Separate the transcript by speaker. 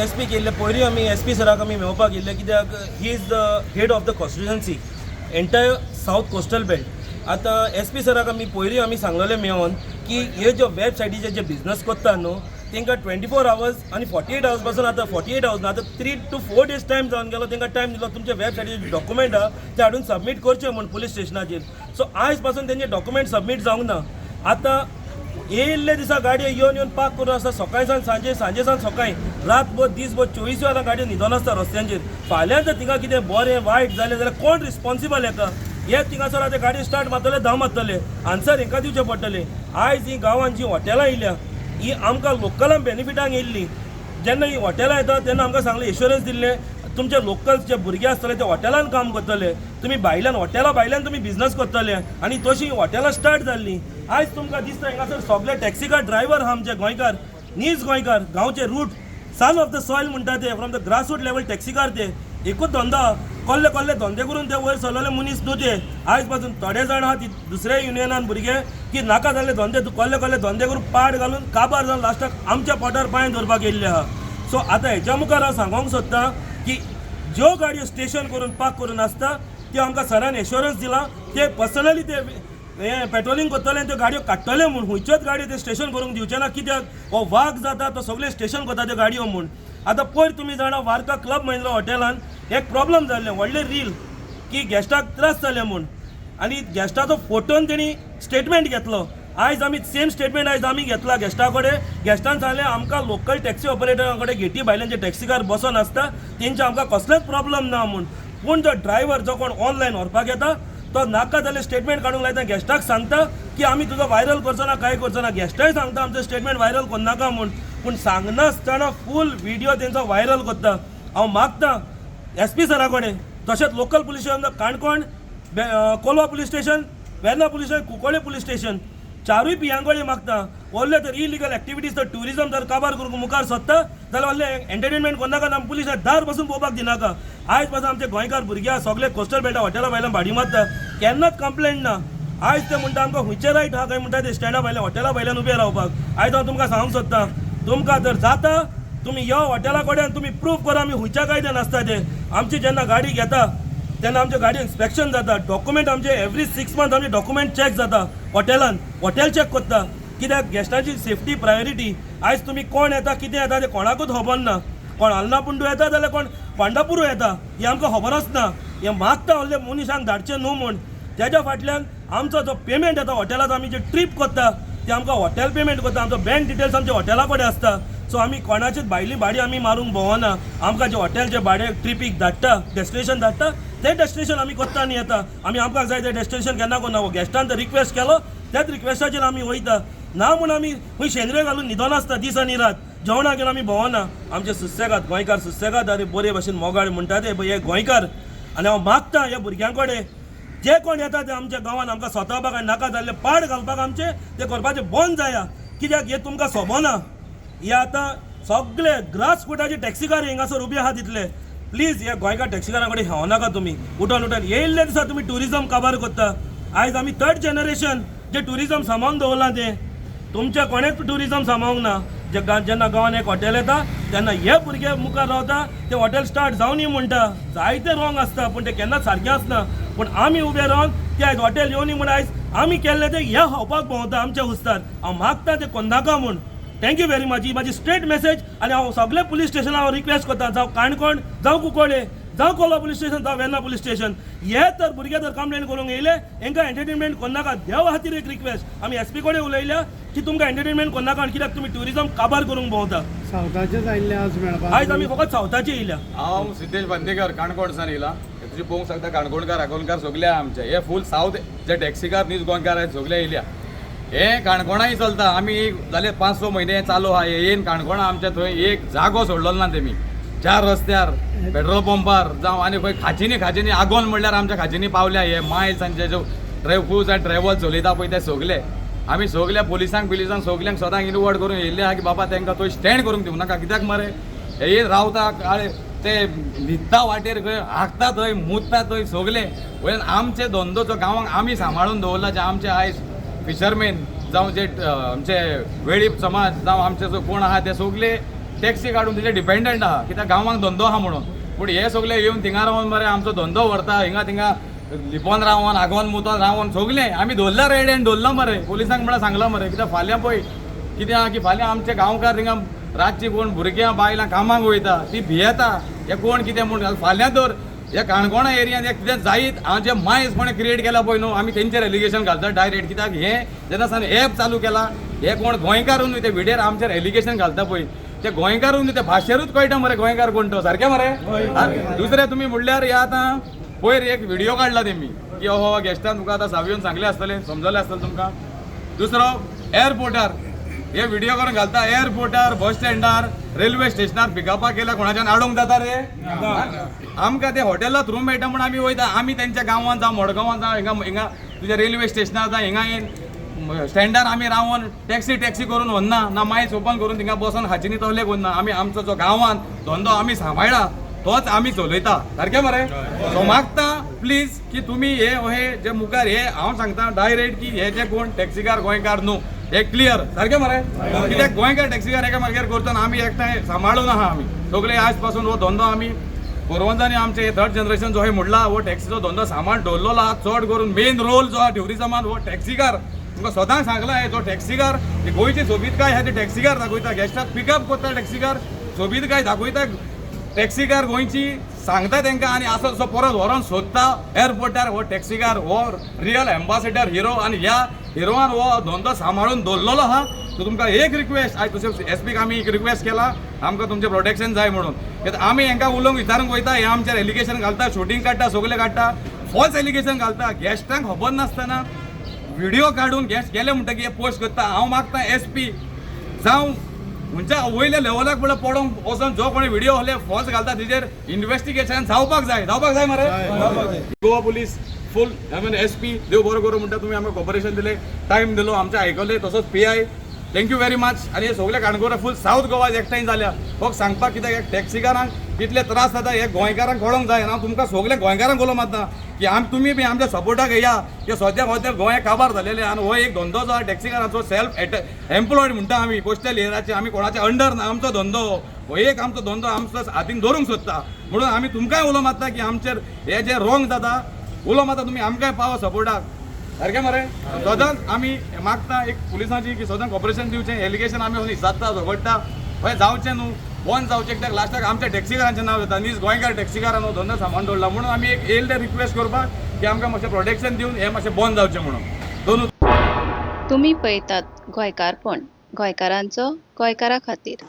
Speaker 1: S P केल्ले पयरूय आमी S P सराक आमी मेळोवपाक गेल्ले, कित्याक he is the head of the constituency, entire south coastal belt. आतां एस पी सराक आमी पयरूय आमी सांगलेले मेळोन की हे ज्यो वेबसायटीचे जे बिजनस करता न्हू, तांकां 24 आवर्स आनी 48 आवर्स पासून, आतां 48 आवर्स ना, आतां 3 टू 4 डेज टायम जावन गेलो. तांकां टायम दिलो, तुमचे वेबसायटीचे डॉक्युमेंट आहा ते हाडून सबमीट करचे म्हूण पुलीस स्टेशनाचेर. सो आयज पासून तेंचे डॉक्युमेंट सबमीट जावंक ना. आतां येयल्ले दिसा गाडयो येवन येवन पार्क करून आसता, सकाळी सावन सांजे, सांजे सावन सकाळी, रातभर दीसभर 24 वरां गाडयो न्हिदोन आसता रस्त्यांचेर. फाल्यां जर थिंगा कितें बरें वायट जालें जाल्यार कोण रिस्पॉन्सिबल हेका? हे थिंगासर आतां गाडी स्टार्ट मारतले, धांव मारतले, आन्सर हेंकां दिवचें पडटलें. आयज ही गांवांत जी हॉटेलां येयल्या, ही आमकां लोकलांक बेनिफिटांक येयल्ली. जेन्ना ही हॉटेलां येता तेन्ना आमकां सांगलें, एश्योरन्स दिल्लें, तुमचे लोकल जे भुरगे आसतले ते हॉटेलान काम करतले, तुमी भायल्यान हॉटेला भायल्यान तुमी बिजनस करतले. आनी तशी हॉटेलां स्टार्ट जाल्लीं. आयज तुमकां दिसता, हांगासर सगळे टॅक्सीकार ड्रायव्हर आहा आमचे गोंयकार, नीज गोंयकार, गांवचे root, son of the soil म्हणटा ते, from the grass root level taxi car. ते एकूच धंदो, कोल्ले कोल्ले धंदे करून ते वयर सरलेले मनीस न्हू ते. आयज पासून थोडे जाण आहा ती दुसऱ्या युनियनान भुरगे की नाका जाल्ले धंदे, कोल्ले कोल्ले धंदे करून पाड घालून काबार जावन लास्टाक आमच्या पोटार पांय दवरपाक येयल्ले आहा. सो आतां हेच्या मुखार हांव सांगोंक सोदतां की ज्यो गाडयो स्टेशन करून पार्क करून आसता, त्यो आमकां सरान एश्योरन्स दिला, ते पर्सनली ते हे पेट्रोलिंग करतले आनी त्यो गाडयो काडटले म्हूण. खंयच्योच गाडयो ते स्टेशन करूंक दिवचे ना, कित्याक हो वाग जाता तो सगळे स्टेशन करता त्यो गाडयो म्हूण. आतां पयर तुमी जाणा, वार्का क्लब महिंद्रा हॉटेलान एक प्रॉब्लम जाल्लें, व्हडलें रील की गेस्टाक त्रास जाले म्हूण आनी गेस्टाचो फोटोन तेणी स्टेटमेंट घेतलो. आयज आमी सेम स्टेटमेंट आयज आमी घेतला गेस्टा कडेन. गेस्टान सांगलें, आमकां लोकल टॅक्सी ऑपरेटरा कडेन गेटी भायल्यान जे टॅक्सीकार बसोन आसता तेंचे आमकां कसलेच प्रॉब्लम ना म्हूण. पूण जो ड्रायव्हर जो कोण ऑनलायन व्हरपाक येता, तो नाका जाल्यार स्टेटमेंट काडूंक लायता. गेस्टाक सांगता की आमी तुजो व्हायरल करचो ना, कांय करचो ना. गेस्टाय सांगता आमचो स्टेटमेंट व्हायरल करनाका म्हूण, पूण सांगनासतना फूल व्हिडिओ तेंचो व्हायरल करता. हांव मागता एस पी सरा कडेन, तशेंच local police station Canacona, Colva police station, Verna police station, Cuncolim police station, चारूय पियां कडेन मागता, व्हडले तर इलिगल एक्टिविटीज तर ट्युरिजम जर काबार करूंक मुखार सोदता जाल्यार व्हडले एंटरटेनमेंट करनाका आनी पुलिसां दार पासून पळोवपाक दिनाका. आयज पासून आमचे गोंयकार भुरगे सगळे कोस्टल बेल्टा हॉटेला भायल्यान भाडी मारता, केन्नाच कंप्लेंट ना. आयज ते म्हणटा, आमकां खंयचे रायट आहा काय म्हणटा ते स्टँडा भायल्यान, हॉटेला भायल्यान उबे रावपाक? आयज हांव तुमकां सांगूंक सोदतां, तुमकां जर जाता तुमी यो हॉटेला कडेन, तुमी प्रूफ करा आमी खंयच्या कायद्यान आसता ते. आमची जेन्ना गाडी घेता तेन्ना आमच्या गाडी इन्स्पेक्शन जाता, डॉक्युमेंट आमचे एवरी 6 मंथ आमचे डॉक्युमेंट चॅक जाता हॉटेलान, हॉटेल चॅक करता, कित्याक गेस्टांची सेफ्टी प्रायोरिटी. आयज तुमी कोण येता, कितें येता तें कोणाकूच खबर ना. कोण अल्नापुंडू येता जाल्यार कोण पंढरपूर येता, हें आमकां खबरच ना. हें मागता व्हडले मनशांक धाडचें न्हू म्हूण. तेज्या फाटल्यान आमचो जो पेमेंट येता हॉटेलाचो, आमी जे ट्रीप करता ते आमकां हॉटेल पेमेंट करता. आमचो बँक डिटेल्स आमच्या हॉटेला कडेन आसता. सो आमी कोणाचेच भायली भाडी आमी मारूंक भोंवना. आमकां जे हॉटेल जे भाडे ट्रिपीक धाडटा, डेस्टिनेशन धाडटा, तें डेस्टिनेशन आमी करता आनी येता. आमी आमकां जाय तें डेस्टिनेशन केन्ना करना. गेस्टान जर रिक्वेस्ट केलो, त्याच रिक्वेस्टाचेर आमी वयता. ना म्हूण आमी खंय शेंद्रे घालून न्हिदोन आसता दीस आनी रात, जेवणाक घेवन आमी भोंवना. आमचे सुसेगाद गोंयकार, सुसेगाद आनी बरे भशेन मोगाळ म्हणटा ते हे गोंयकार. आनी हांव मागता ह्या भुरग्यां कडेन, जे कोण येता ते आमच्या गांवांत आमकां स्वतापाक आनी नाका जाल्ले पाड घालपाक आमचे ते करपाचें बंद जाया, कित्याक हें तुमकां सोबना. हे आतां सगळे ग्रास फुटाचे टॅक्सीकार हिंगासर उबे आहा तितले. प्लीज ह्या गोंयकार टॅक्सीकारां कडेन हेवनाका तुमी. उठोन उठोन येयल्ले दिसा तुमी ट्युरिजम काबार करता. आयज आमी थर्ड जनरेशन जे ट्युरिजम सांबाळून दवरलां, तें तुमच्या कोणेच ट्युरिजम सांबाळूंक ना. जे जेन्ना गांवांत एक हॉटेल येता तेन्ना हे भुरगे मुखार रावता, ते हॉटेल स्टार्ट जावनी म्हणटा. जायते रॉंग आसता, पूण ते केन्नाच सारकें आसना. पूण आमी उबे रावन ते आयज हॉटेल येवनी म्हूण आयज आमी केल्लें ते हे खावपाक भोंवता आमच्या हुस्तार. हांव मागता ते कोन्नाका म्हूण. Thank you very much. ही म्हाजी स्ट्रेट मेसेज. आनी हांव सगळे पुलीस स्टेशनार हांव रिक्वेस्ट करता, जावं काणकोण, जावं कुंकळ्ळे, जावं कोलवा पुलीस स्टेशन, जावं वेर्ना पुलीस स्टेशन, हे तर भुरगे जर कंप्लेन करूंक येयले, हेंकां एंटरटेनमेंट करनाका. देवा खातीर एक रिक्वेस्ट. आमी एस पी कडेन उलयल्या की तुमकां एंटरटेनमेंट करनाका आनी कित्याक तुमी ट्युरिजम काबार करूंक भोंवता.
Speaker 2: सावथाचेच आयिल्ले आज मेळपाक?
Speaker 1: आयज आमी फकत सावथाचे येयल्या.
Speaker 3: हांव सिद्धेश बांदेकर, काणकोणसान येयला. तुजी पळोवंक शकता, काणकोणकार, आगोणकार सगळे आहा आमचे. हे फूल सावथ जे टॅक्सीकार नीज गोंयकार आहेत, सगळे येयल्या. हे काणकोणाय चलता. आमी जाले 5-6 म्हयने चालू आहा. हे येन काणकोणा आमच्या थंय एक जागो सोडलेलो ना तेमी. चार रस्त्यार, पेट्रोल पंपार जावं आनी खंय खाचीनी खाचीनी, आगोन म्हणल्यार आमच्या खाचीनी पावल्या. हे मायल्स आनी जे ड्रायव्हर टूर्स आनी ट्रॅव्हल्स चलयता पळय, ते सगळे आमी सगल्या पोलिसांक बिलिसांक सगल्यांक सदांक इनवर्ड करून येयल्ले आहा की बाबा तांकां थंय स्टँड करूंक दिवं नाका. कित्याक मरे, हे रावता काळे, ते न्हिदता वाटेर, खंय हागता थंय, मुतता थंय सगले. वयल्यान आमचे धंदो जो गांवांक आमी सांबाळून दवरला, जे आमचे आयज फिशरमेन जावं, जे आमचे वेळीप समाज जावं, आमचे जो कोण आहा, ते सगले टॅक्सी काडून तेजेर डिपेंडंट आहा, कित्याक गांवांक धंदो आहा म्हणून. पूण हे सगळे येवन थिंगा रावन मरे आमचो धंदो व्हरता, हिंगा थिंगा लिपोन रावन, आगोन मुतोन रावन सगळें आमी धरला, रेड हँड धरला मरे. पोलिसांक म्हळ्यार सांगलां मरे, कित्याक फाल्यां पळय कितें आहा की फाल्यां आमचे गांवकार थिंगा रातची कोण भुरग्यां बायलां कामाक वयता ती भियेता, हे कोण कितें म्हूण. फाल्यां तर ह्या काणकोणा एरियान हे कितें जायत हांव जे मायज कोणें क्रिएट केला पळय न्हू, आमी तेंचेर एलिगेशन घालता डायरेक्ट. कित्याक हें जेन्ना सान एप चालू केला, हे कोण गोंयकारून न्हू ते विडेर आमचेर एलिगेशन घालता पळय, ते गोंयकारून न्हू, ते भाशेरूच कळटा मरे गोंयकार कोण तो, सारकें मरे. दुसरें तुमी म्हणल्यार हे आतां पयर एक व्हिडियो काडला तेमी की हो गेस्टान तुका आतां सावियोन सांगलें आसतलें, समजलें आसतलें तुमकां. दुसरो एअरपोर्टार हे व्हिडिओ करून घालता, एअरपोर्टार, बस स्टँडार, रेल्वे स्टेशनार पिकअपाक गेल्यार कोणाच्यान आडोवंक जाता रे? आमकां ते हॉटेलात रूम मेळटा म्हूण आमी वयता. आमी तेंच्या गांवांत जावं मडगांवां जावं, हिंगा हिंगा तुज्या रेल्वे स्टेशनार जावं, हिंगा स्टँडार आमी रावन टॅक्सी टॅक्सी करून व्हरना ना, मायज ओपन करून थिंगा बसोन हाचिनी तसले करना. आमी आमचो जो गांवांत धंदो आमी सांबाळ्ळा तोच आमी चलयता, सारकें मरे. सो मागता प्लीज की तुमी हे हे जे मुखार हे हांव सांगता डायरेक्ट की हे जे कोण टॅक्सीकार गोंयकार न्हू, हे क्लियर, सारकें मरे. कित्याक गोंयकार टॅक्सीकार एकामेकार करतना आमी एकठांय सांबाळून आहा. आमी सगळे आज पासून हो धंदो आमी पुर्वजांनी आमचे थर्ड जनरेशन जो हे म्हणला हो टॅक्सीचो धंदो सांबाळ दवरलेलो आहा. चड करून मेन रोल जो आहा ट्युरिजमान हो टॅक्सीकार. तुमकां सदांच सांगलां, हे जो टॅक्सीकार ही गोंयची सोबीतकाय आहा ती टॅक्सीकार दाखयता, गेस्टाक पिकअप करता टॅक्सीकार, सोबीतकाय दाखयता टॅक्सीकार गोंयची सांगता तांकां, आनी आसा तसो परत व्हरोन सोदता एअरपोर्टार. हो टॅक्सीकार हो रियल एम्बासिडर हिरो, आनी ह्या हिरोआन हो धंदो सांबाळून दवरलेलो आहा. सो तुमकां एक रिक्वेस्ट आयज तुमचे एस पीक आमी एक रिक्वेस्ट केला, आमकां तुमचें प्रोटेक्शन जाय म्हणून. कित्याक आमी हांकां उलोवंक विचारूंक वयता, हे आमचेर एलिगेशन घालता, शुटींग काडटा, सगळें काडटा, फॉल्स एलिगेशन घालता. गेस्टांक खबर नासतना व्हिडिओ काडून गेस्ट गेले म्हणटकीर हे पोस्ट करता. हांव मागता एस पी जावं खंयच्या वयल्या लेवलाक म्हळ्यार पडोंक वचोन जो कोणी व्हिडिओ आहले फॉल्स घालता तेजेर इन्वेस्टिगेशन जावपाक जाय, जावपाक जाय मरे. Goa police full I mean SP देव बरो करूं म्हणटा, तुमी आमकां कॉपरेशन दिलें, टायम दिलो, आमचें आयकलें. तसोच PI, thank you very much. आनी हे सगळे काणकोण फूल सावथ गोवा एकठांय जाल्या फक्त सांगपाक, कित्याक एक टॅक्सीकारांक कितले त्रास जाता हे गोंयकारांक कळोंक जाय. हांव तुमकां सगळे गोंयकारांक उलो मारता की आम तुमी बी आमच्या सपोर्टाक येया. ते सद्या सद्या गोंय काबार जालेले आनी हो एक धंदो जो आहा टॅक्सीकारांचो, सेल्फ एम्प्लॉयड म्हणटा आमी, कोस्टल एरियाचे, आमी कोणाचे अंडर ना. आमचो धंदो हो एक आमचो धंदो आमचो हातीन धरूंक सोदता म्हणून आमी तुमकांय उलो मारता की आमचेर हे जे रोंग जाता, उलो मारता, तुमी आमकांय पावा सपोर्टाक, सारकें मरे. सदांच आमी मागता एक पुलिसांची की सदांच कॉपरेशन दिवचें. एलिगेशन आमी वचून विचारता, झगडटा, हय जावचें न्हू, बंद जावचें. कित्याक लास्टाक आमच्या टॅक्सीकारांचें नांव येता, नीज गोंयकार टॅक्सीकारान हो धंदो सांबाळून दवरला म्हणून आमी एक येयल्ले रिक्वेस्ट करपाक की आमकां मातशें प्रोटेक्शन दिवन हें मातशें बंद जावचें म्हणून दोनूच.
Speaker 4: तुमी पळयतात गोंयकारपण, गोंयकारांचो गोंयकारा खातीर.